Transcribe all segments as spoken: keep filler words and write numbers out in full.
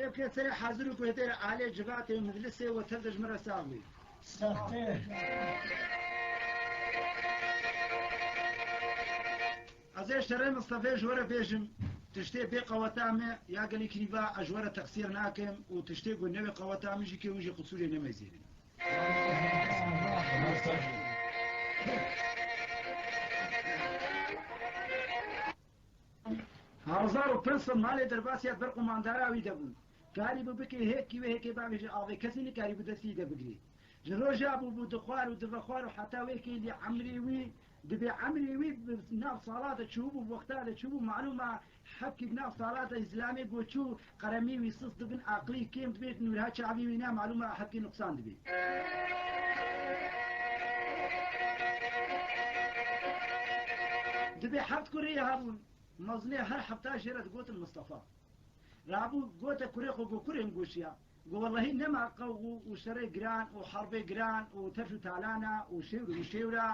Pê serê hazir û guhdêrê alê civatê û meclisê we tev de ji min re sax bî. Saxtê. Ez ê şerê Mistefê ji we re bêjim, tiştê bê qeweta me ya gelî kirîva ez ji we re teqsîr nakim û tiştê ku newê qeweta min jî kê hûn jî qisûrê nemeyzênin. Hezar û pênc sed malê derbasiya ber qumandara wî de bûn. Karîbû bikê hêkî wê hêkê bavêje avê, kesî nikarîbû destî de bigirê. Ji roja bûbû dixwar û divexwar û heta wê kêlî emrê wî, dibê emrê wî bi nav sala de çûbû, bi wexta de çûbû, malûm e, hevkî di nav sala de îzlamê go çû, qeremî wî sist dibin, aqilî kêm dibê, nûrha çavî wî ne, malûm e, hevkî nuqsan dibê. Dibê heft kurê hebûn, mezinê her hefta jê re digotin Mistefa. Rabû gote kurê xwe, go kurê min goşiya. Go wellehî nema qewx û, û şerê giran û herbê giran û teş û talana û şêwr û şêwra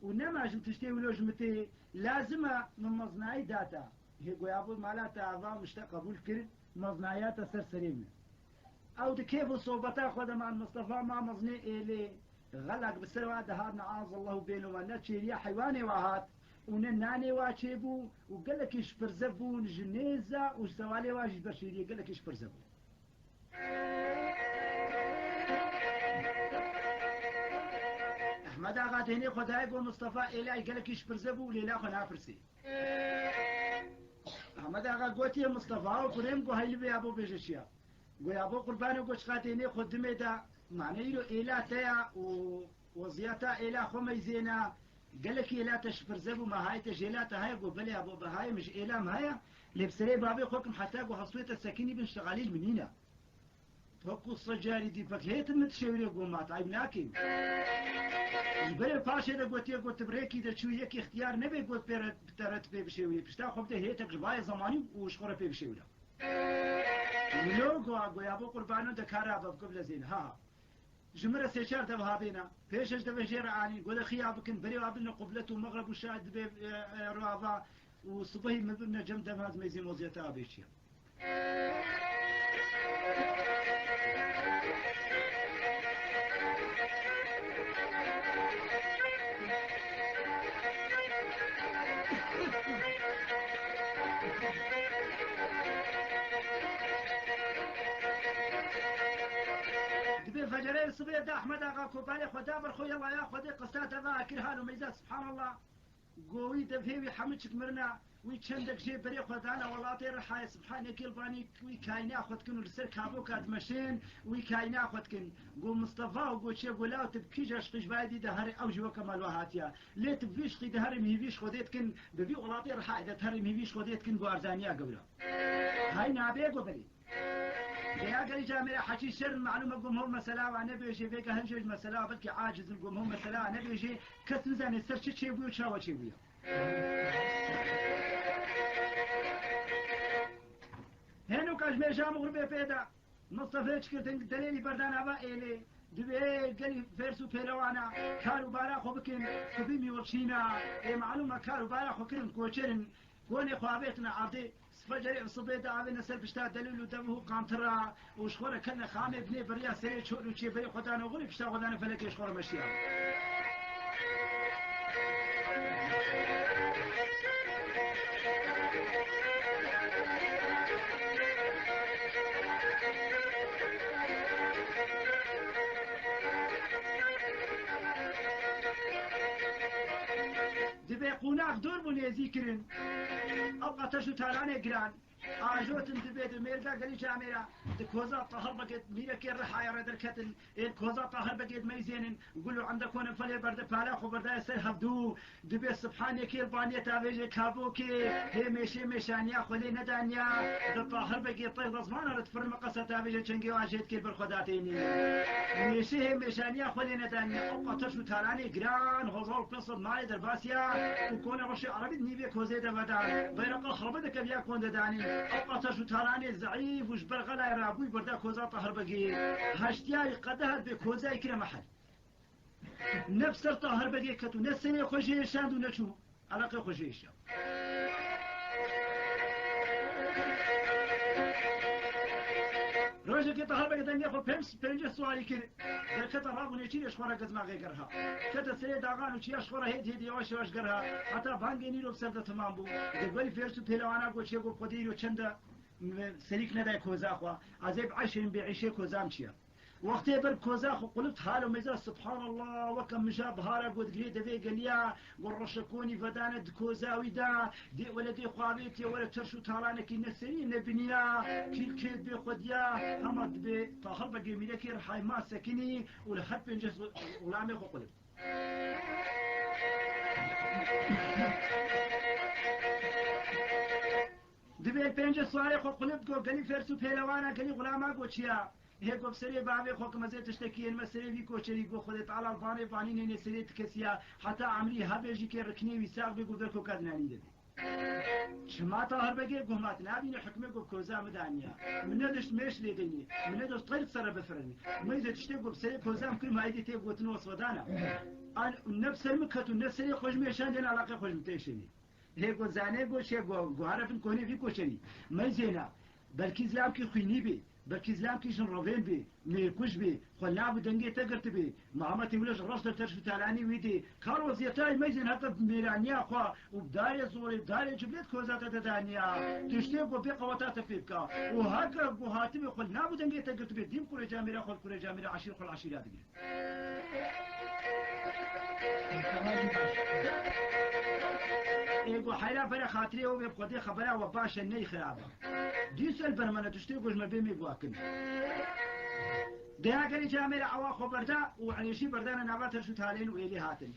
û nema jin tiştê wilo ji min tê. Lazim e min mezinayî data. Hê goya bo mala te ava min ji te qebûl kir, mezinaya te ser serê min. Ew di kêf û sohbeta xwe de ma Mistefa ma mezinê êlê. Xelek bi ser wa dihat, neazillah û bêlo wa ne çêriya heywanê wa hat û ne nanê wa çêbû û gelekî ji pirze bûn ji nêza û ji sewalê wa jî ber şêriyê gelekî ji pirze bûn. Ehmed Axa deynê xwe dayê got Mistefa êlay gelekî ji pirze bû û lêla xwe napirsê. Ehmed Axa gotiye Mistefa û kurê min got hey li vê ya bo bêje çi ya. Goya bo qurbano, go çiqa deynê xwe dimê de, mane îro êla te ya û weziyeta êla xwe meyzêna, gelekî êla te ji pirze bû, ma hayê te ji êla te heye? Go belê ya bo, bi hayê min ji êla min heye, lê bi serê bavê xwe kim heta go hestûyê te sekinî bin şixalî li min nîne. Wekû secarî dî pek hêtin min dişêwirê go ma te eyb nakê. Ji berê paşê de gotiye go tu bi rêkî de çû yek îxtiyar nebê go pê re, bi te re tu pê bişêwirê. Pişta xwe bide hêtek ji bayê zemanî û ji xwe re pê bişêwire. Wilo go, goya bo qurbano de kara be, bike bilezên. Ha, ha. Ji min re sê çar dev habêna. Pêş ez devê jê re anîn. Go de xiya bikin. Berê wa bine qublet û mexreb û şa dibê, e, e, roava û sibehî min bibine cem dev haz meyzê moziyeta abê çiya. Dibê fecerê sibê de Ehmed Axa kobalê xwe da ber xwe, yala ya Xwedê qista te va kir hal û meyza, subhanallah. Go wî devhê wî hemû çik mirina, wî çendek jê berê xwe dana welatê Rihayê, Sibhanekî li banî wî kayna xwe dikin û li ser kaboka dimeşên, wî kayna xwe dikin. Go Mistefa û go çê, go law tu bi kîja şqî ji vayê dî de herî, ew jî weke me li we hatiya. Lê tu bi vî şqî de herî mihîvî ji Xwedê dikin, bi vî welatê Rihayê de tu herî mihîvî ji Xwedê dikin, go erzaniya gewra. Hay nabe go belê. Vêya gelî camêrê Hecî şer in, malûm e, gom hol mesela wa nebêjê, vêga hin jê ji mesela belkî aciz in, gom hol mesela wa nebêjê, kes nizane ser çi çêbûye û çawa çêbûye. Hêno ka ji mêja mixribê pê de Mistefê çi kirtin, delêlî berdan ava êlê, dibê gelî fêrs û pêlewana kar û bara xwe bikin, tu bî mîwilçîna, ê malûm e kar û bara xwe kirin, koçer in, konê xwe avêtine erdê, Fecerê sibê de avêne ser pişta delûl û dev û qantira û ji xwe re kene xamê binê beriya serê çol û çêberê xwe dane xurê pişta xwe dane felekê ji xwe re meşiya. Dibê qonax dor bû nêzî kirin. Ew qateş û talanê giran. Ajotin dibê di mêrga gelî camêra, di koza Tahir Begê mîrekê Rihayê re derketin, ên koza Tahir Begê dimeyzênin, gul û endekon in felê berde pala xwe berdaye ser hevdû, dibê Sibhanekê li baniyê tavêjê kabokê, hê mêşê mêşaniya xwe lê nedaniya, di Tahir Begê têx de zimana re difirin miqesa tavêjê çengê wan jê dikê ber xwe datênê. Mêşê hê mêşaniya xwe lê nedaniya, ew qateş û talanê giran, hozal pênc sed malê derbasiya û kone reşê erebî di nîvê kozê de vedan. Beyreqa herbe dikeviya kon de danî. Ew qateş û talanê zeîf û ji ber xelayê rabûy berda koza Tahir Begê. Heştiyayî qedehek bê kozayê kire mehel. Ne bi ser Tahir Begê ket û ne serê xwe jê şand û ne çû eleqê xwe jê şand. Rojekê Tahir Beg dengê xwe pênc, pêncî siwarî kir. Derkete rabû nêçîrê ji xwe re gezmaxê gerha. Kete serê daxan û çiya ji xwe re hêdî hêdî yavaş yavaş gerha. Heta bangê nîro bi ser de temam bû. Di berî fêrs û pêlewana got çê got xwedê îro çend e, m-, serîk neday koza xwe. Ez ê bi eşê min bê îşê kozam çiya. Wextê ber koza xwe qulip halo mêza, subhanallah, weke mija bihara got girê devê geliya. Got reşekonî vedane di koza wî de, dê weledê xwe avêtiye were terş û talanekî ne serî ne biniya, kîl kêt bê xwediya, hema dibê Tahir Begê mîrekê rihayma sekinî û li her pêncî xulamê xwe qulip. Dibê pêncî siwarê xwe qulip got gelî fêrs û pêlewana gelî xulama got çiya. Hê got serê bavê xwe kim ez ê tiştekî yên me serê vî koçerî got Xwedê Teala li banê banî nênê serê ti kesiya heta emrî hebê jî kê riknê wî sax bê got ver koka dinanî de bê. Çima Tahir Begê got ma tu nabînî hikmê got koza min daniya. Min nedişt mêş lê deynî. Min nedişt qeyr sere bifirinî. Meyzê tiştê got serê koza min kir ma êdî tê gotin osvedana. An ne bi ser min ket û ne serê xwe ji mêşan dên alaqê xwe ji min tê şênî. Hê got zanê got çê got, guhara bin konê vî koçerî. Meyzêna, belkî zilamkî xwînî bê, belkî zilamkî jin revên bê, mêrkuj bê, xwe nav û dengê te girtibê. Mihametê wilo ji reş de terş û talanî wî dê. Kar weziyetayê meyzên heta mêraniya xwe û bi darê zorê, bi darê ciblêt koza te de daniya. Tiştê got bê qeweta te pê bika. Û heke got hatibê xwe li nav û dengê te girtibê, dîm kurê camêra xwe li kurê camêra eşîr xwe li eşîra digire. Ê got heyra bere xatirê ew bê bi Xwedê xebera we baş e ney xirab e. Dîsel bermene tiştê got ji me bê mê guakin. Deya gelî camêra ewa xwe berda û Elîşî berdane nava terş û talên û êlî hatin.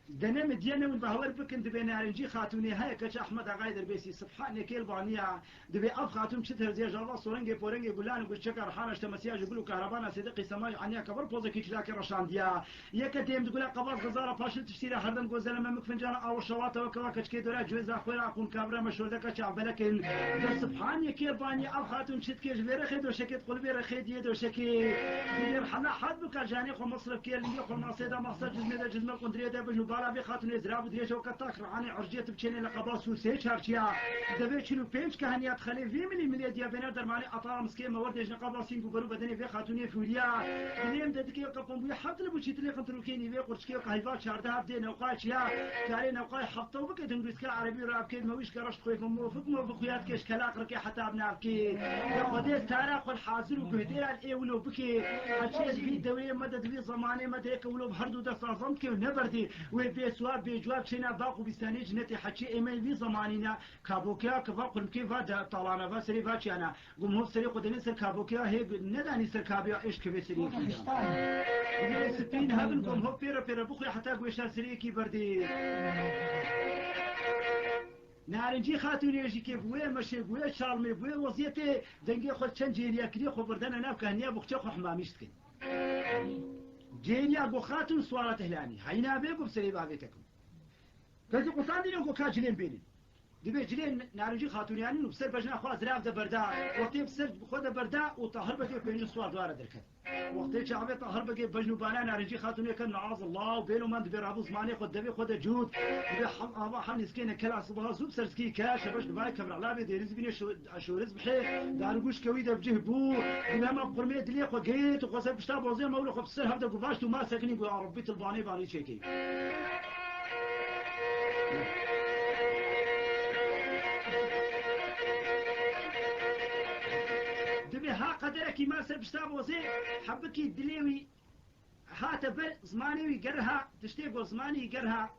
Dene mi diye newin bi hewer bikin dibê Narincî Xatûnê heye keça Ehmed Axayê Derbêsî, Sibhanê kêl baniya. Dibê ev xatûn çi terziya ji ava sorengê porengê gulan û gulçeka rihana ji temesiya ji gul û kahrabana Sêdiqî Semayî aniya kever pozekî çilakê reşandiya. Yeke dêm di gula qebaz xizara paşil tiştî re herdem got zeleme min fincana awa şewata weke wa keçikê dora cwêza xwe ra qûn kavira me şoldeka çavbelek in. Di Sibhanê kêl baniya ev xatûn çi dikê ji vê rexê doşekê di qulibê rexê diyê doşekê. Dibê rihana hat bika canê xwe mesref kê lingê xwe masê da masa cizmê de cizme qundirê de bijn û bala vê xatûnê zirav û dirêj weke tak Anê erciyê tu biçênê li qeba Sûr sê çarçiya. Devê çil û pênc keheniya dixelê vî milî milê diya bêner dermanê atara miskê me werdê ji neqaba sîng û berû bedenê vê xatûnê fûriya. Dilêm de dikê qepon bûye heft li bûçî tilê qintirûkê nîvê qurçikê qehîva çardeh ev dê newqay çiya. Karê newqay hefta û bike dingûzka erebî û rabkê me wîş geraşt xwê me mofik mofik xuya dikê ji kelaq rikê heta bi navkê. De xwedê tara xwe hazir û guhdêra ê wilo bikê. Heçê di vî dewrê me de di vî zemanê me de yeke wilo bi her du desta zam dikê û neberdê. Wê bê suwar bê cewab çêna baq û bîstanê cinetê heçê ê me vî zemanî ne. Kabokeya ki va qulmkê va de talana va serê va çiyana. Gum hov serê xwe denê ser kabokeya hê nedanî ser kabeya êşk kevê serê yekî de. Gumê spîn hebin gum hov pêre pêre bixwe heta guêşa serê yekî berdê. Narincî Xatûnê jî kê bi wê meşê, bi wê çalmê, bi wê weziyetê dengê xwe çend cêriya kiriye xwe birdene nav kahniya buxçe xwe hemamîş dikin. Cêriya got xatûn swara tehlanî. Heyna bê got serê bavê tekim. Peki qutan dîne got ka cilên bênin. Dibê cilên Narincî Xatûnê anîn û bi ser bejna xwe zirav de berda. Wextê bi ser xwe de berda û Tahir Begê û pêncî swar dware derket. Wextê çavê Tahir Begê bejn û bala Narincî Xatûnê ket meazillah û bêlo man dibê rabû zimanê xwe devê xwe de cût. Dibê hem ava hem nîskêne kela sibaha zû bi serzikî ke şebeş divay kevreqlabê dêriz bînê şo-, şoriz bihê. Dargûşke wî de bi cih bû. Dibê hema qurmê dilê xwe gêt û xwe ser pişta bozê mewlê xwe bi ser hev de guvaşt û ma sekinî got ya Rebbî tu li banê banî çêkî. Dibê ha qederekî ma ser pişta bozê hebikî dilê wî hate ber, zimanê wî gerha, tiştê got zimanî gerha.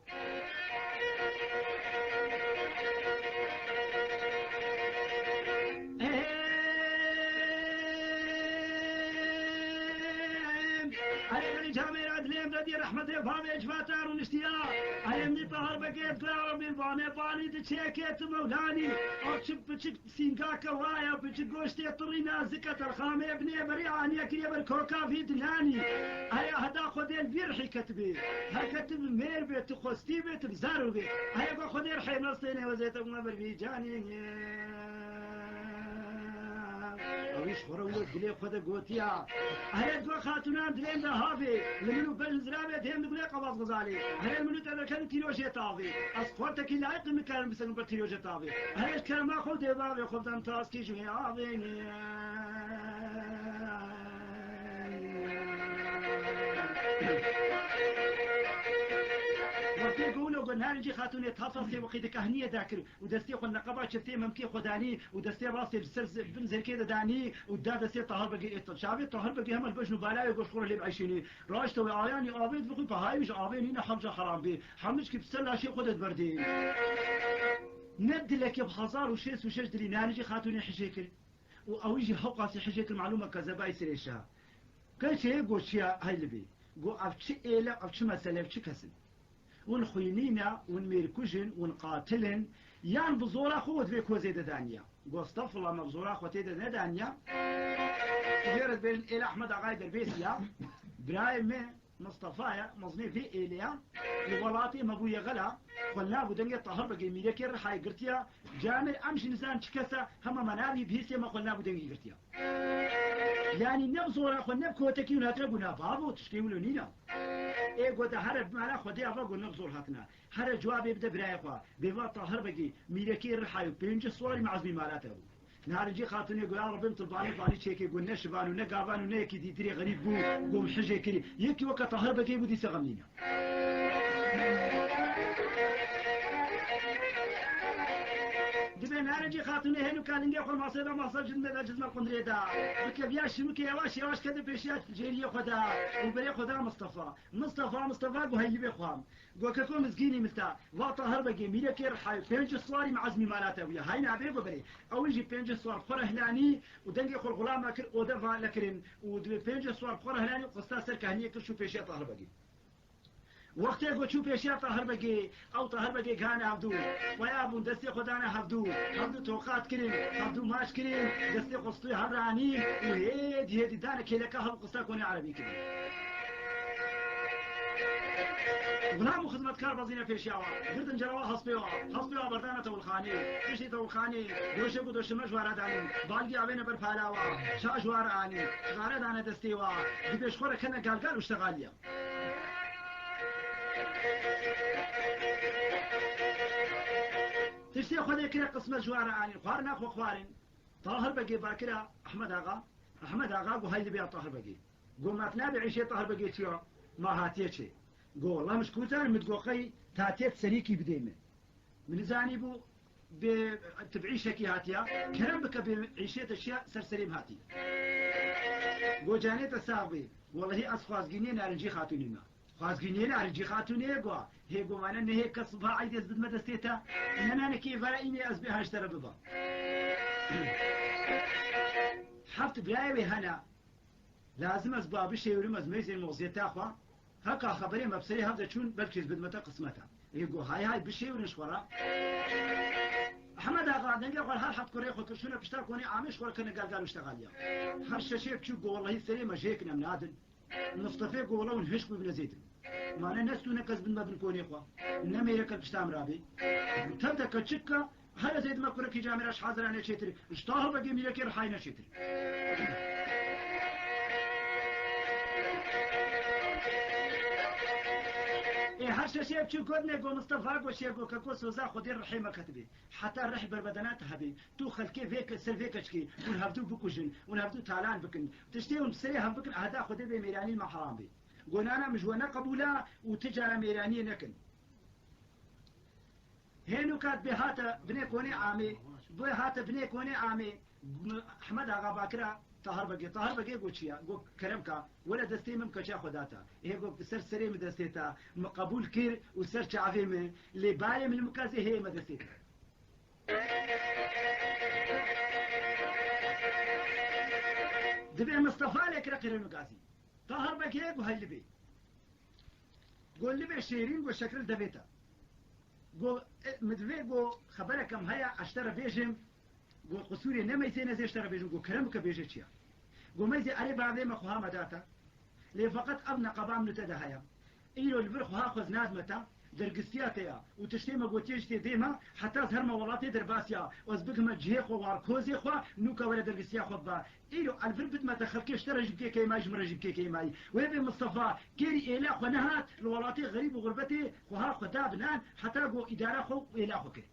Erê, erê, camêra dilêm de dî rehmetê bavê civata rûniştiya. Erê, min Tahir Begê dira min vanê banî di çêkê tu mewlanî. Ew çi biçik sîngake waya, biçik goştê tirî nazike terxamê binê berê aniye kiriye ber koka vî dilanî. Erê, heta Xwedê li vî rihî ketibê. Her ketib mêr bê, tu xwestî bê, tu bi zaro bê. Erê, go Xwedê rihê nastêne wezê te bûme ber vî canî. Ewî ji xwe re wilo dilê xwe de gotiya. Erê go xatûnan dilên de havê, li min û bejn ziravê dêm di gulê qebaz xizalê. Erê min û te derken tîrojê tavê. Ez xortekî layiq nikarim biserim ber tîrojê tavê. Erê ji kerema xwe dê bavê xwe bidem taskî ji wê avê. Wextê ku wilo got, Narincî Xatûnê tafasê wexî di kehniyê de kir û destê xwe neqeba çiftê memkê xwe danî û destê rastê bi ser z-, bin zirkê de danî û da destê Tahir Begê êt. Çavê Tahir Begê hema li bejn û balawê goşt xwe re lê bieyşînî. Raşte wê ayanî avê dibixwî, pa hayî ji avê nîne hemca xeran bê. Hemû çikî bi ser laşê xwe de diberdê. Ne dilekê bi hezar û şêst û şeş dilî Narincî Xatûnê hijê kir. Û ewî jî hewqasî hijê kir, malûm e kezebay sirêşa. Keçê got çiya hay li bê. Got ev çi êle, ev çi mesele, ev çi kes in? Hûn xwînî ne, hûn mêrkuj in, hûn qatil in, yan bi zora xwe we di vê kozê de daniya? Got estexfirullah, me bi zora xwe tê de nedaniya. Vê re dibêjin êla Ehmed Axayê Derbêsî ya, birayê me. Mistefa ye, mezinê vê êlê ye. Li welatê me bûye xela, xwe nav û dengê Tahir Begê Mîrekê Rihayê girtiye. Camêr em jî nizanin çi kes e, hema me navî bihîstiye, me xwe nav û dengî girtiye. Yanî ne bi zora xwe, ne bi kotekî hûn hatine got na bavo, tiştê wilo nîne. Ê got de here bi mala Xwedê ava got ne bi zor hatine. Here cewabê bide birayê xwe. Bê va Tahir Begê Mîrekê Rihayê û pêncî siwarî me ezmî mala te bû. Narincî Xatûnê got, ya Rebê, min tilbanî banî çêkê, got, ne şivan û ne gavan û ne yekî dîtirê xerîb bû, got, min hijê kirî. Yekî weke Tahir Begê bû, dîse xem nîne. Dibê Narincî Xatûnê hênûka lingê xwe masê de masa cizme de cizme qundrê de. Bikeviya şirûkê yavaş yavaş kete pêşiya cêriyê xwe de û berê xwe da Mistefa. Mistefa, Mistefa, got, hey li bê xwe. Got, keko mizgînî min te, va Tahir Begê Mîrekê Rihayê pêncî siwarî me ezmî mala te bûye. Hay nabê, got, berê. Ew jî pêncî siwar bi xwe re hilanî û dengê xwe li xulama kir, ode va lekirin û dibê pêncî siwar bi xwe re hilanî û qista ser kehniyê kir, çû pêşiya Tahir Begê. Wextê got çû pêşiya Tahir Begê, ew Tahir Begê gihane hevdû. Waya bûn destê xwe dane hevdû. Hevdû toqat kirin, hevdû maç kirin, destê xwe stûyê hev re anîn û hêdî hêdî dane kêleka hev û qista konê erebî kirin. Xulam û xizmetkar bezîne pêşiya wa. Girdin cera wa hespê wa. Hespê wa berdane tewlxanê. Piştî tewlxanê, doşek û doşime ji wa re danîn. Balgî avêne ber pala wa. Ça ji wa re anîn. Cixare dane destê wa. Dibê ji xwe re kene galgal û ştexaliya. Tiştê Xwedê kire qismet ji wa re anîn. Xwarina xwe xwarin. Tahir Begê bakira Ehmed Axa. Ehmed Axa got, hay li bê ya Tahir Begê. Got, ma tu nabê îşê Tahir Begê çiya, ma hatiye çê? Got, wela min ji ku zanim, min digot qey ta têt serîkî bidê min. Min nizanîbû bê tu bi îşekî hatiya, kerem bike bê îşê te çiya ser serê min hatî. Got, canê te sax bê, welehî ez xwazgîniyê Narincî Xatûnê me. Xwazgîniyê Narincî Xatûnê ye, got, hê got, ma ne nehê kes va eydê ez bidime destê te, ne nanekî vara înê ez bê haştere biba. Heft birayê wê hene, lazim ez ba bişêwirim, ez meyzên moziyeta xwe. Heka xeberê me bi serê hev de çûn, belkî ez bidime te qismeta. Ê got, hay hay, bişêwirin ji xwe re. Ehmed Axa dengê xwe her heft kurê xwe kir, şûne pişta konê Amê, ji xwe re kene galgal û ştexaliya. Her şeşê biçûk got, welehî serê me jêkin, em nadin. Mistefê got, wela hûn hişk bibine zêdin. Ma ne nestûne kes bin me bin konê xwe. Ne mêreke pişta min rabê. Tev de keçik ke, here zêdime kurekî camêra ji Hazirane çêtir. Ji Tahir Begê Mîrekê Rihayê ne çêtir. Ê her şeşê biçûk gotinê, got Mistefa, got şê, got keko soza Xwedê rihê me ketibê. Heta rih berbedena te hebê. Tu xelkê vê ke-, ser vê keçikê, hûn hevdû bikujin, hûn hevdû talan bikin. Tiştê hûn bi serê hev bikin, ehda Xwedê bê mêranî me heram bê. Got, na na, min ji we ne qebûl e û ti cara mêraniyê nekin. Hênûka dibê hate binê konê Amê, bê hate binê konê Amê, Ehmed Axa bakira Tahir Begê. Tahir Begê got, çi ya? Got, kerem ka, wele destê min bi keça xwe data. Ê got, ser serê min destê te, min qebûl kir û ser çavê min, lê balê min li min ka zê hê me destê te. Dibê Mistefa lê kire qirênû gazî. Tahir Begê got, hey li bê. Got, li bê şêrîn, got, şekir li devê te. Got, e, min divê, got, xeberek em heye, ez ji te re bêjim. Got, qisûrê ne meyzê ne zê ji te re bêjim. Got, kerem bike bêje çi ya? Got, meyzê erê bavê me xweha me da te. Lê feqet ev neqeba min li te de heye. Îro li vir xweha xwe ez nadime te, dergistiya te ya û tiştê me gotiye jî tê dê me, heta ez herime welatê derbas ya û ez bigihime cihê xwe, warkozê xwe, nûka were dergistiya xwe biba. Îro ez li vir bidime te, xelkê ji te re jî bikê keymayî, ji min re jî bikê keymayî. Wê bê Mistefa kêrî êla xwe nehat, li welatê xerîb û xurbetê xweha xwe da bi nan, heta ku îdara xwe û êla xwe kir.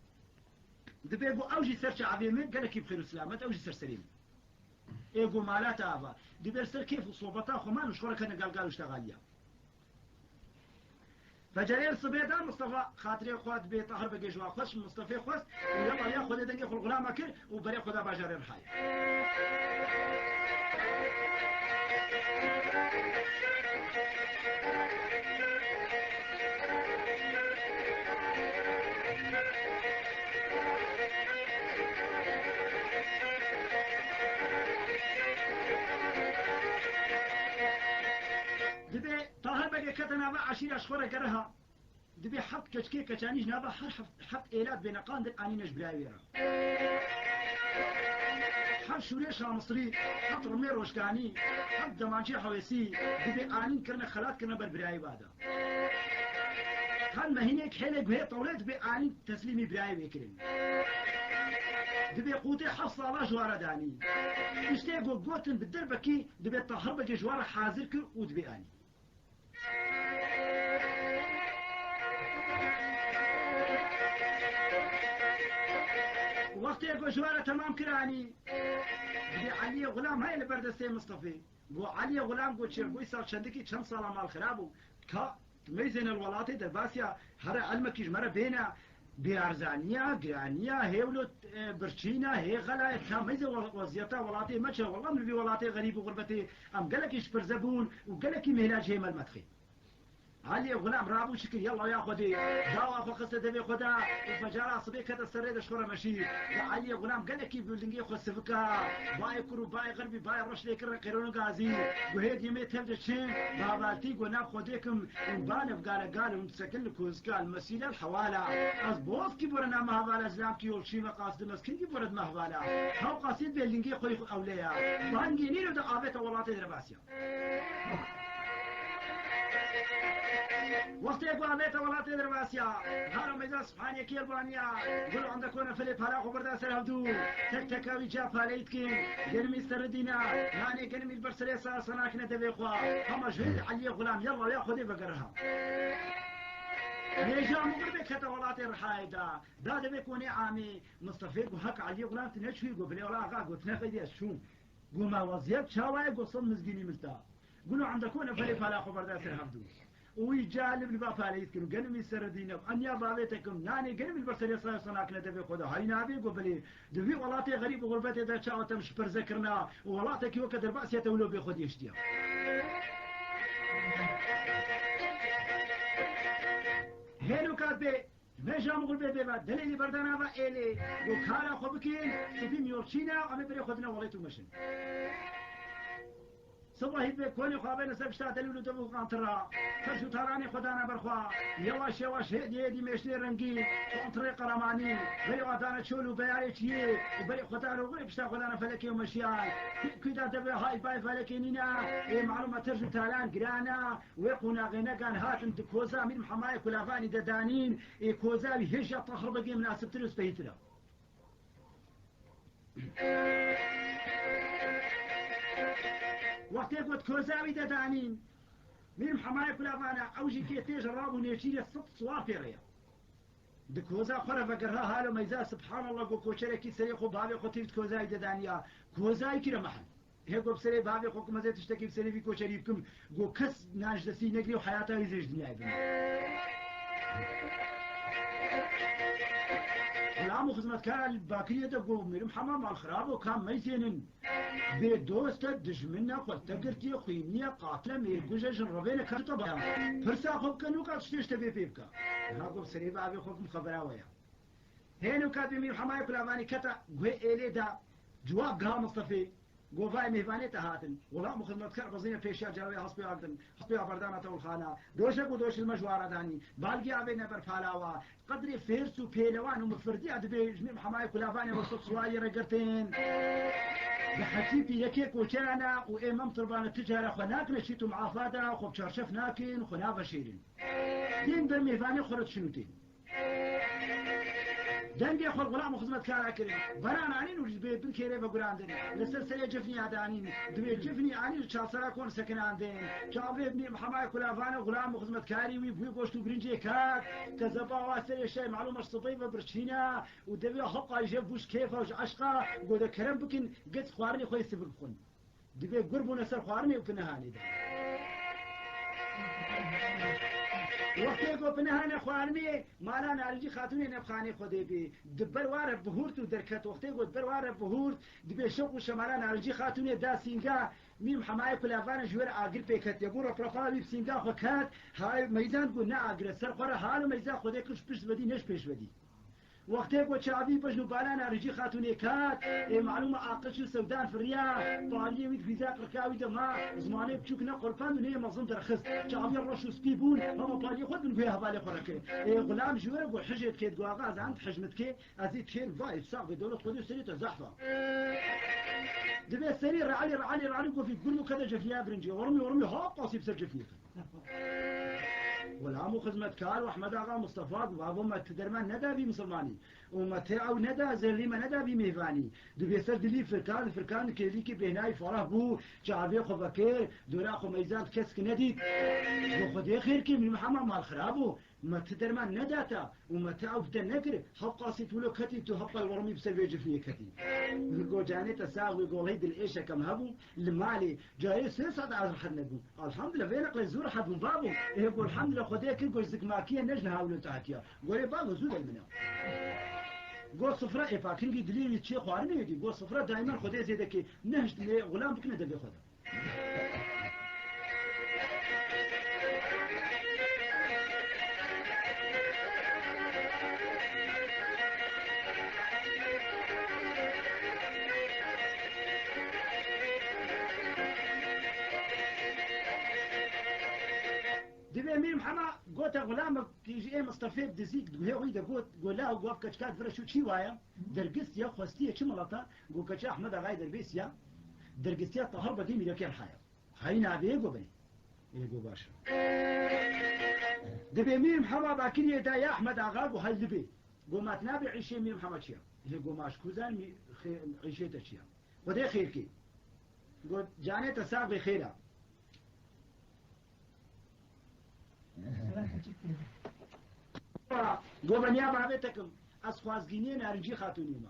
Dibê ku ew jî ser çavê min, gelekî bi xêr û silamet, ew jî ser serê min. Ê ku mala te ava. Dibê ser kêf û sobeta xwe man û ji xwe re kene galgal û ştexaliya. Fecerê sibê de Mistefa xatirê xwe dibê Tahir Begê ji wa xweş, Mistefê xwest û ya baliya Xwedê dengê xwe li xulama kir û berê xwe da bajarê Rihayê. Dibê Tahir Begê kete nava eşîra ji xwe re geriha. Dibê heft keçikê keçanî ji nava her heft, heft êla dibê neqandin anîne ji birayê wê re. Heft şûrê Şamisrî, heft rimê Roşkanî, heft demancê Hewêsî dibê anîn kirine xelat kirine ber birayê wa de. Her mehînêk hêlê guhê tewlê dibê anîn teslîmî birayê wê kirin. Dibê qûtê heft sala ji wa re danî. Tiştê ku gotin bi derbekî dibê Tahir Begê ji wa re hazir kir û dibê anî. Wextê ku ji we re temam kiranî, dibê Eliyê Xulam heye li ber destê Mistefê. Got, Eliyê Xulam, got, çêbûyî sal çendikî çend sala mal xirab bû. Ka, tu meyzêne li welatê derbasiya here elmekî ji me re bêne. Bêerzaniya, giraniya, hêwlo, e, birçîna, hê xelayê, ka meyzê we-, weziyeta welatê me çi? Wela min vî welatê xerîb û xurbetê em gelekî ji pirze bûn û gelekî mêhla ji hê me li me dixê. Eliyê Xulam rabû şikir, yella ya Xwedê, dawa xwe xiste devê xwe de û fecara sibê kete ser rê de ji xwe re meşî. Ya Eliyê Xulam gelekî bi lingê xwe sivika, bayê kur û bayê xerbî, bayê reş lê kirine qêrona gazî. Guhê dîmê tev de çin, bavaltî got nav Xwedê kim, hûn bane bi gale gal, hûn disekin li kozika, li mesîle, li hewala. Ez bozkî bore nama hevala zilam ki yol çîme qasdim ez kingî bore dime hevala. Hew qasî bê lingê xwe ewleya. Bangê nîro de avête welatê derbasiya. Wextê ku avête welatê derbasiya, hara meyza Sibhaniyekî Elbaniya, gul anda kone felê pala xwe berda ser hevdû, tek teka wî ca paleyî dikin, genimî serri dîna, nanê genimî li ber serê sa sanakine devê xwe, hema ji hêz Eliyê Xulam, yella ya Xwedê vegere ha. Hêja min gurbê kete welatê Rihayê da, da devê konê amê, Mistefê got, hek Eliyê Xulam tu neçûyî? Got, bilê wela axa, got, tu nexeyîdî ez çûm. Got, ma weziyet çawa ye? Got, sed mizgînî min da. Got, no anda kone felê pala xwe berda ser hevdû. Û wî ca li ba paleyî dikin û genimî serre dîne û enya bavê te kim nanê genimî li ber serê saya sanakine devê xwe de. Hay navê got, belê, di vî welatê xerîb û xurbetê de çawa te min ji pirze kirina û welatekî weke derbasiya te wilo bê xwe dîştiya. Hêno kat bê, Meja Mixul bê bêva, delê lê berda nava êlê, got, kara xwe bikin, sibî miyolçîna, em ê berê xwe dine welêt û meşin. Sibahî be konê xwe avêne ser pişta delûl û dev û qantira, ser ji taranê xwe dana ber xwe, yewaş yewaş hêdî hêdî mêşnê rengî, qantirê qeremanî, berê xwe dane çol û beyarê çiyê û berê xwe dane gurê pişta xwe dane felekê û meşiyan. Kuy da deve hay bay felekê nîna, ê malûm e ter ji taran girana, Wê qonaxê negan hatin di koza Mîr Mihemayê Kulavanî de danîn, ê koza wî hêja Tahir Begê minasibtir û spehîtir e. Wextê got koza wî de danîn, Mîr Mihemayê Kulavana ew jî kê têj rabû nêçîrê sed siwar pê re ye. Di koza xwe re vegeriha halo meyza, Subhanallah, got koçerekî serê xwe bavê xwe tîv di kozayî de daniya. Kozayî kî re mehel. Hê got bi serê bavê xwe kim ez ê tiştekî bi serê vî koçerî bikim. Got kes nan ji destî negirê û heyata wî zê ji dinyayê bimîne. Xulam û xizmetkara li bakiriyê de got mirim hema mal xirab o kam meyzênin. Bê dost e, dijmin e, xwe te girtiye, xwîniye, qatil e, mêrguj e, jin revêne, kar te bayan. Pirsa xwe bike, nûka tiştê ji te bê pê bike. Niha got, serê bavê xwe kim xebera we ya. Hê nûka bê Mîr Hemayê Kulavanî kete guhê êlê de, civab giha Mistefê, got, vay mêvanê te hatin. Xulam û xizmetkar xwezîne pêşiya cewê hespê agdin, hespê averdana tewlxana. Doşek û doşilme ji wara danî. Balgî avêne ber palawa. Qedrê fêrs û pêlewan û mifirdiya dibê ji Mîr Mihemayê Kulavanê westet siwariyê re girtin. Bi hesîpî yekê koçerana û ê mem tirbane ti cara xwe nakine çît û miafa de, xwe bi çarşef nakin, xwe naveşêrin. Tên ber mêvanê xwe re dişin û tên. Dengê xwe xulam û xizmetkara kirin. Beran anîn û ji bê bin kêrê vegurandin. Li ser serê cifnî ya danîn. Dibê cifnî anî li çavsera kon sekinandin. Çavê Mîr Mihemayê Kulavane xulam û xizmetkarî wî bûyî goşt û birincê kat. Kezeba wa serê şey malûm e ji sibê ve birçîne û devê heqay jê bû ji kêfa û ji eşqa, got de kerem bikin, gez xwarinê xwe yê sivik bixwin. Dibê gur bûne ser xwarinê û tu nehanê de. Wextê ku pinehane xwarinê, mala Narincî Xatûnê nebxanê Xwedê bê. Di ber wa re bihûrt û derket. Wextê ku di ber wa re bihûrt, dibê şewq û şemala Narincî Xatûnê da sînga, Mîm Hemayê Kulavane ji we re agir pê ketiye. Bû reprapa wî bi sînga xwe ket, hay meyzan ku ne agir e, ser xwe re hal û meyza Xwedê kir ji pişt vedî, ne ji pêş vedî. Wextê ku çavî bejn û bala Narincî Xatûnê ket, ê malûm e aqil çû sewdan firiya, paliyê wî dibîza qirka wî de ma, zimanê biçûk ne qurpand û neyê mezin derxist. Çavî reş û spî bûn, hema paliyê xwe di bin guhê hevalê xwe re kir. Ê xulam ji we re got hijê dikê, digot axa ez hend hij min dikê, ez ê dikêm vay sax bê dewlet Xwedê serê te zehf a. Dibê serî realî realî realî gofî gurd û kete cefliya birincê, ormî ormî hap qasî bi ser cefliyê ket. Xulam û xizmetkar û Ehmed Axa Mistefa got, bavo, me ti derman neda vî misilmanî û me ti ew neda zelî, me neda vî mêvanî. Dibê ser dilî firkan, firkan kêlîkî bêhnayî ferah bû, çavê xwe vekir, dora xwe meyzand kesk nedît. Got, Xwedê xêr kê, min hema mal xirab bû. Me ti derman nedata û me ti ew bi te nekir, hewqasî tu lo ketî, tu hewqal wermî bi ser vê cifnê ketî. Min got, canê te sax wê, golhey dilêşekem hebû li malê, carê sê saet ez rehet nebûm. Elhamdulillah, vê neqlê zû rehet bûm, babo. Ê got, elhamdulillah, Xwedê kir, got, zikmakiye ne ji niha wilo te hatiya. Gorê babo, zû de li min e. Got, sifre ê pakingî dilê wî çê xwarinê dî. Got, sifre daimen Xwedê zêde kê, nehişt lê xulam bikine devê xwe de. Dibê Mîr Mihema gote xulamekî ji ê Mistefê bi dizî guhê xwî de got, got, la got, ev keçika di vir re çû çi waye? Dergistiye, xwestiye çi mileta? Got, keça Ehmed Axayê Derbêsiya, dergistiya Tahir Begê Mîrekê Rihaya. Hay navê, got, belê. Ê, got, baş e. Dibê Mîr Mihema bakiriyê da ya Ehmed Axa, got, hay libê. Got, ma tu nabê îşê Mîr Mihema çi ya? Ê, got, ma ji ku zanî xê-, îşê te çi ya? Xwedê xêr kê. Got, canê te sax bê, xêr a. Got, beniya bavê te kim, ez xwazgîniyê Narincî Xatûnê me.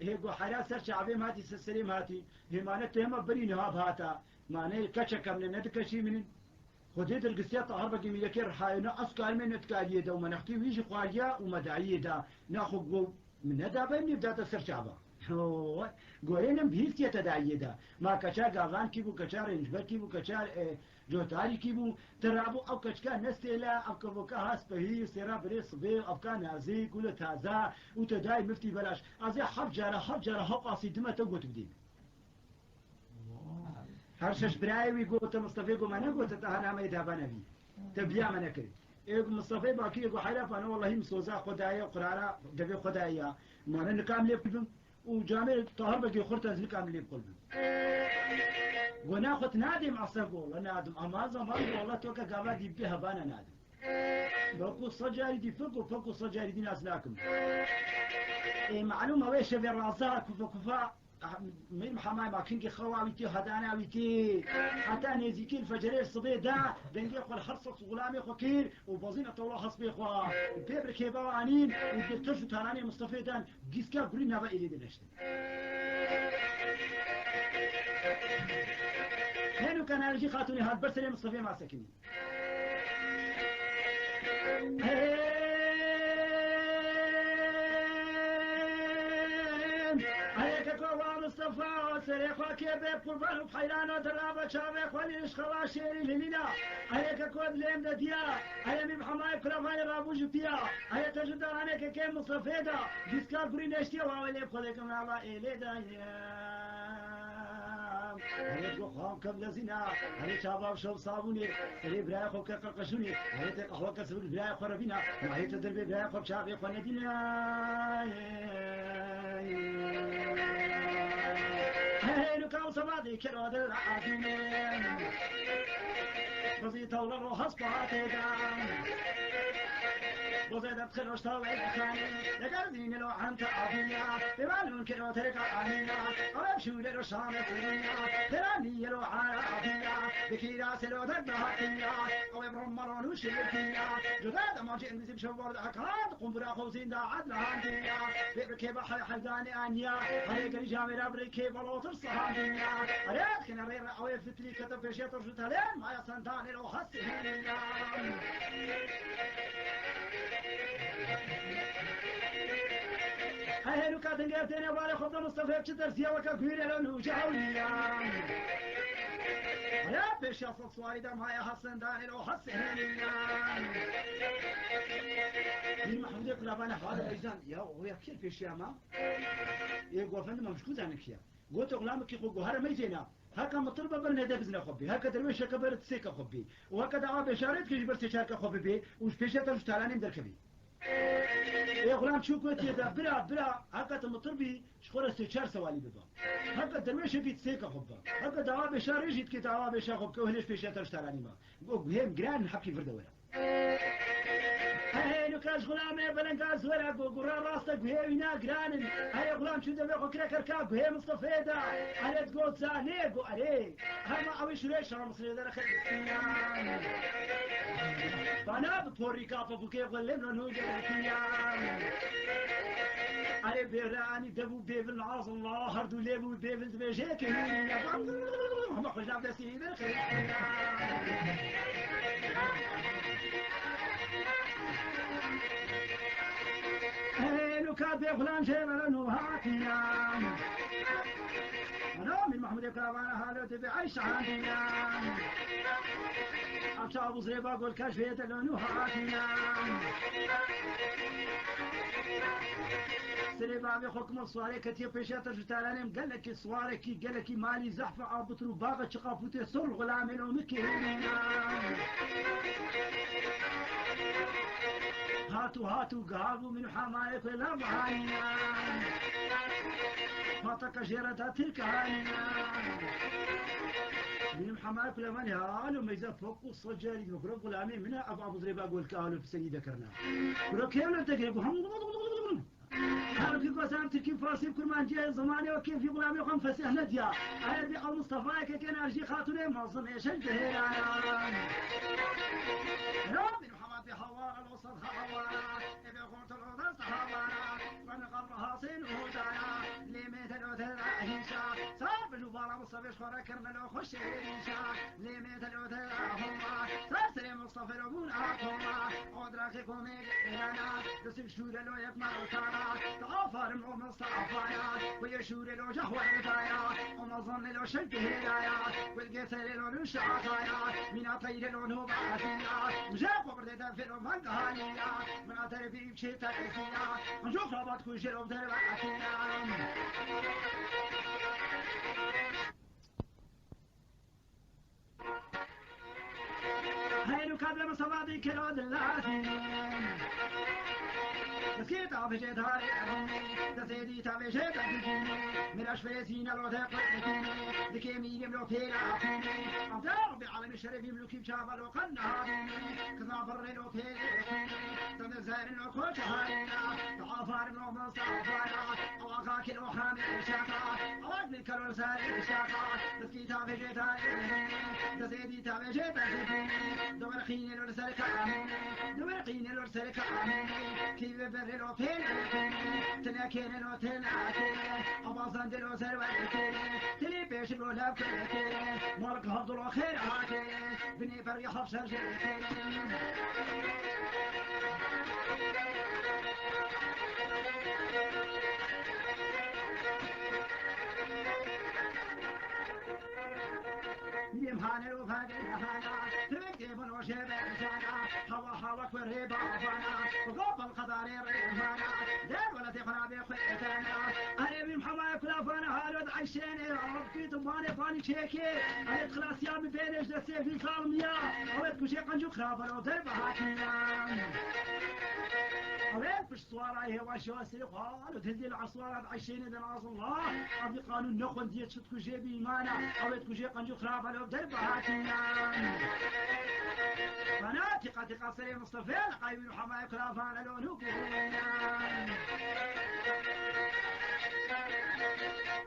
Ê, got, hera ser çavê me hatî, ser serê me hatî. Hêmane tu hema berî niha bi hata. Ma ne keçek em ne, ne dikeşî min in. Xwedê dergistiya Tahir Begê Mîrekê Rihayê ne, ez karime ne dikariyê de û me nextî wî jî xwariya û me dayiyê da. Naxwe got, Min neda ber nîv date ser çava. Ho, gorê nin bihîstiye te dayiyê de. Ma keça gavan kî bû, keça rêncber kî bû, keça, e, cotarî kî bû. Te rabû ew keçika nestêle, ev kevoka ha spehî, sêra birê sibê, evka nazik û li taza û te dayî miftî belaş. Ez ê heft cara, heft cara hewqasî dime te got bidî. Her şeş birayê wî gote, Mistefê got, me negote te hana me yê daba nevî. Te biya me nekirî. Ê Mistefê Bakirê got, heyra fane, wellahî min soza xwe daye, qirara devê xwe daye ya. Ma ne nikam lê qul bim. Û camê Tahir Begê xurt ez nikam lê qul bim. Got, na xwe tu nadêm esen, got, wella nadim. Ama zaman got, wella tu ke gava dî bi hebane nadim. Belku sed carî dî fik û fik û sed carî dî nas nakim. Ê malûm e wê şevê raza kufa kufa Mîr Mihemed Makingê xewa wî tê, hedana wî tê. Heta nêzîkî li fecerê sibê de dengê xwe li her sed xulamê xwe kir û bezîna tewla hespê xwe. Pê bi kêba anîn û di tirş û taranê Mistefê dan gîska gurî nava êlê de neştin. Hênûka Narincî Xatûnê hat ber serê Mistefê ma sekinî. Erê keko wa Mistefa, serê xwe kê bê qurban û heyran o, dirava çavê xwe lîş xewa şêrî lilîna. Erê keko dilêm de diya, erê Mîr Mihemed Kulavayê rabû ji piya. Erê te ji daranê kekê Mistefê da, gîska gurî neştiye wa welê bi xwe dekim nava êlê da ye. Erê ku xan kev lezîna, erê çava şev sabûnê, erê birayê xwe ke qirqeşûnê, erê te qehwe ke sibik birayê xwe revîna, nahê te derbê birayê xwe bi çavê xwe nedîna. Erê nuka û sebatê kero dil azînê. Xwezî tewle ro hespa têdan. Bozê de xiroşta wê dixanê. Deger dînê lo anta abiya. Bevalun kero tereka anîna. Arab şûlê ro şanê sirîna. Deranî yelo arabiya. Bekîra selo derdahatiya. Ew ê brom maron û şêrtiya. Cuda demancê Îngilîzî bi şev bar de hekan. Qumbura xozîn da edlahantiya. Bê bi kê bahre hevdanê aniya. Hare gerî camêra birê kê balotir sahandiya. Arê dikine rê re ew ê fitrî kete pêşiya tor ju talen. Maya sendanê lo hastê hêniya. Hênûka dingê têne warê xwe de Mistefê çi dersiya weke guhîrê lo nû cewliyan. Re pêşiya sed suwarî de maye Hesen danê lo Hesêniya. Mîr Mehmûdê Kulavane hal meyzan ya o ya kir pêşiya ma. Ê gofendima mişkû zanin kiya. Gote xulamekî xwe guhara meyzêna. Heke mitir be ber nede bizne xwe bê. Heke derwêşeke ber sêke xwe bê. Û heke dawa bêşarê dike ji ber sê çarke xwe bibê û ji pêşiya te ji talanê min derkevî. Ê xulam çû gotiye de, bira, bira, heke tu mitir bî, ji xwe re sê çar sewalî bibe. Heke derwêşe bî, sêke xwe bibe. Heke dawa bêşarê jî dike, dawa bêşa xwe bike û hilê ji pêşiya te ji talanê me. Go guhê min giran hebkî vir de were. Hey, nuka ji xulamê belengaz were, go gura raste guhê wîna giran in. Hey, xulam çû devê xwe kire kerka guhê Mistefê de. Erê, digot zanê, go erê. Hema ew şûrê şansrê derxe istiyan. Bana bi porîka pepûkê xwe lê non hûn geretiyan. Erê bêranî dev û bêvil, maazallah, her du lêv û bêvil dibêje ke hûn ne. Hema xwe ji nav destî derxe istiyan. Ê, nuka bê xulam jê re nû hatiyan. Ana Mîr Mehmûdê Kulavane halo dibê Eyşan diyan. Ev çav û zirêba golka ji vê de lo nû hatiyan. Sirê bavê xwe kuma suwarê ketiye pêşiya te ji talanê min gelekî suwarekî, gelekî malî zehfe abitir û baxe çiqafûtê sor xulamê lo min kêrîna. Hat û hat û giha bû min û hemayê ku la bihanîna. Pataka jê re da tirk hanîna. Min û hemayê ku la vanê halo meyza pok û sed carî dime kuro xulamê min e, ev abuzrê ba golka halo pisenî dekirina. Kuro kêw le dekire ku hem Her ki gozan Tirkî, Farsî, Kurmancî, zimanê wekî vî xulamê xwe fesih nediya. Erebî ew Mistefayeke kena jî xatûnê mazim êşek dihêrana. Rabîn Muhammed bi hawara lo sed hawara. Ebe xortolo dest hawara. Ben qabr hasên hudaya. Lê me telo tela hîşa. Sar bi jubara Mistefê ji xwe re kirine lo xweş êrîşa. Lê me telo tela homa. Sar serê Mistefê lo bûn a koma. O draxê komê gerana. Destê şûre lo yek marokana. Aferin o Mistefaya. Ku ye şûre lo cehwerdaya. O mezan lo şek dihêraya. Ku ge serê lo nuşakaya. Mîna teyre lo nobatiya. Mije xwe birde de fêlo vengaliya. Mina terefî çê teresiya. Anco xrabat ku jê lo dervatiya. Heyr û kadre Mistefa dî kero dilasî. Destê ta bije darê erûnê, destê dî ta bije ta dijînê. Miraş feyzî nelo de qetînê, dikê mîrê mlo pêla atînê. Amca Rabbî alemî şerefî mlukî çava lo qen nahadînê. Kizna birrê lo pêlê atînê, dende zerin lo koç harîna. Afarin o Mistefaya, o axa kilo hamê şaka. Awa dil kero serê şaka. Destê ta bije ta erûnê, destê dî ta bije ta dijînê. Duwer qînê lo ser kamînê, duwer qînê lo ser kamînê. Kî ve berê lo pêlê atînê, tine kêne lo têne atînê. Abazan dilo ser wekêne, tilî pêşî lo lev kêne. Mor gavdilo xêr atînê, binê berî hafşer jêkêne. Yêm hane lo fagê hana, tevek de bano jebe jana, hawa hawa ku rê bavana, go bal qadare rê hana, der wala te xana be xwe etana. Are bîm hama kulafana halot ayşene, Rabbi tu bane bani çeke, are klasiya mi bene jde sevi zalmiya, evet kuşe kancu krabalo der bahatiya. Evet piş suara hewa şewa seri xalo tezil aswara ayşene de nazullah, abi qanun ne xwendiye çi ku jê bî îmana, ew ê ku jê qencî xirab elo der bihatînan. Bana tîqa tîqa serê Mistefê li qeywî û hemaya kulavan elo nû bûnan.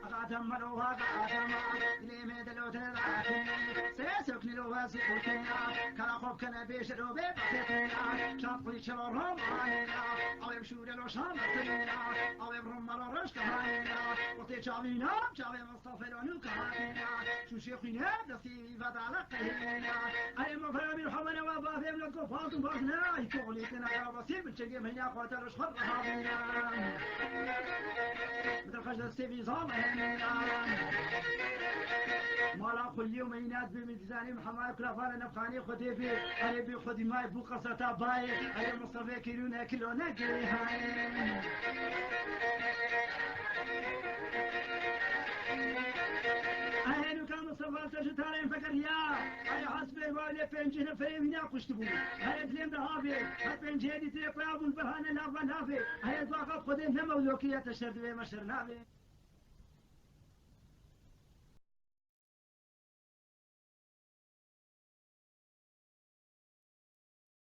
Axa dem melo wa axa dema, dilê me dilo te zatina. Sê sokni lo wa zikirtina, kara xop kene bêje lo bê bafetina. Çat qulî çelo romanina, ew ê şûre lo şametina, ew ê rum melo reş kahanina. Wextê çavîna, çavê Mistefê lo nû kahanina. Şûşê xwîne destî vedale qehîna. Erê mafera bir hemene ve bavê lo Ko fazim fazim ne ay ko li tena ya basir bin çenge meyna xwata roş xwat raha bina. Midir xaj da sevi zal hemina. Mala xulli û meynat bi min dizanî Mihemed Kulafana nefxanî xwedê bi. Erê bi xwedî may bu qeseta bayê. Erê Mustafa Kirûne kilo ne gê hayê. Erê nuka Mustafa te ji tarên fekeriya. Erê hasbê wale pêncî neferê wî nakuştibû. Erê dilêm de havê. Her pêncî êdî tirê paya bûn berhane lava lavê. Erê duaxa xwedê ne mewlokî ya te şer divê me şer navê.